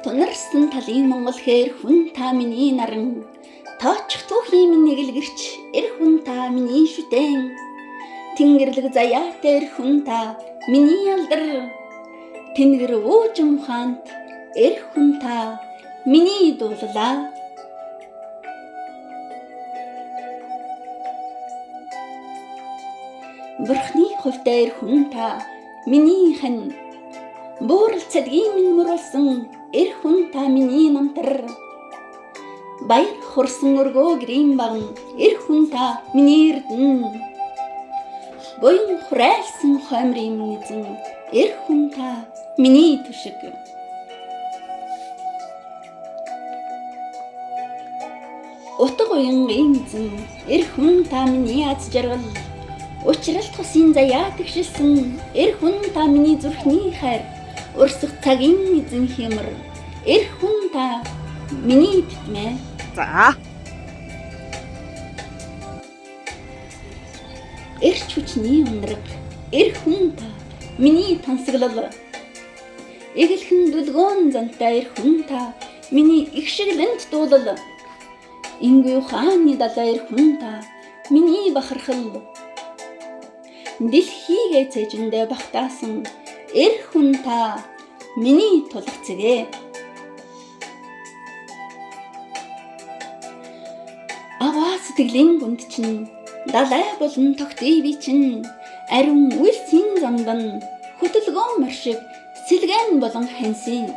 Тунарсан талын Монгол хээр хүн та миний наран, тоочих түүхийн минь нэгэлгэрч эр хүн та миний шүтэн. Тэнгэрлэг заяатай эр хүн та миний алдар, тэнгэр уужим ухаант эр хүн та миний дуулалаа. Бурхны хувьтай эр хүн та миний хань, буурал цадгийн минь мөрөлсөн эр хүн та миний намтар. Баяр хурсан өргөө гэрийн баган эр хүн та миний эрдэнэ. Буян хураалсан хоймрын минь эзэн эр хүн та миний түшиг. Утга уянгийн эзэн эр хүн та миний аз жаргал. Учралт хусын заяа тэгшилсэн эр хүн та миний зүрхний хайр. Урсах цагийн эзэн хямар эр хүн та миний тэтмээ. За. Эрч хүчний ундраг эр хүн та миний тансаглал. Эгэлхэн дүлгөөн зантай эр хүн та миний игшиглэнт дуулал. Ингүй ухааны далай эр хүн та миний бахархал. Дэлхийгээ цээжиндээ багтаасан эр хүн та миний тулах цэгээ. Аваа сэтгэлийн гүнд чинь далай болон тогтъё би чинь ариун үйлсийн замдан хөдөлгөөн морь шиг сэлгэн болон хансын.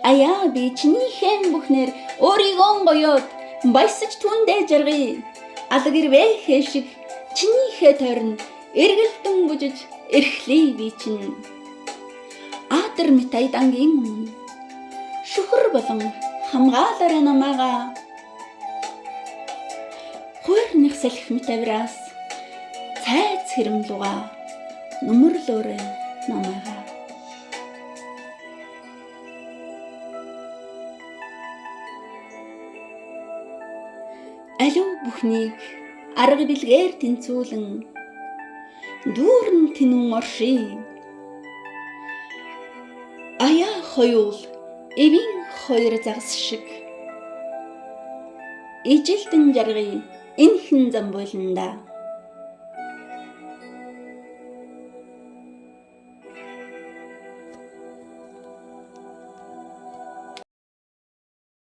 Аяа би чинийхэн бүхнэр өөрийгөө гоёод баясаж түндэ жаргая. Алаг ирвэ хээ шиг чинийхээ тойронд эргэлдэн бүжиж эрхлэе би чинь. Адар мэт аянгийн өмнө шүхэр болон хамгаалаарай намайгаа. Хуурных салхи мэт авираас цайц хэрэмлугаа нүмерлөөрэй намайгаа. Аливаа бүхнийг арга билгээр тэнцвүүлэн дүүрэн тэнүүн оршие. Аяа хоёул эвийн хоёр загас шиг ижилдэн жаргая энхэн зам буйландаа.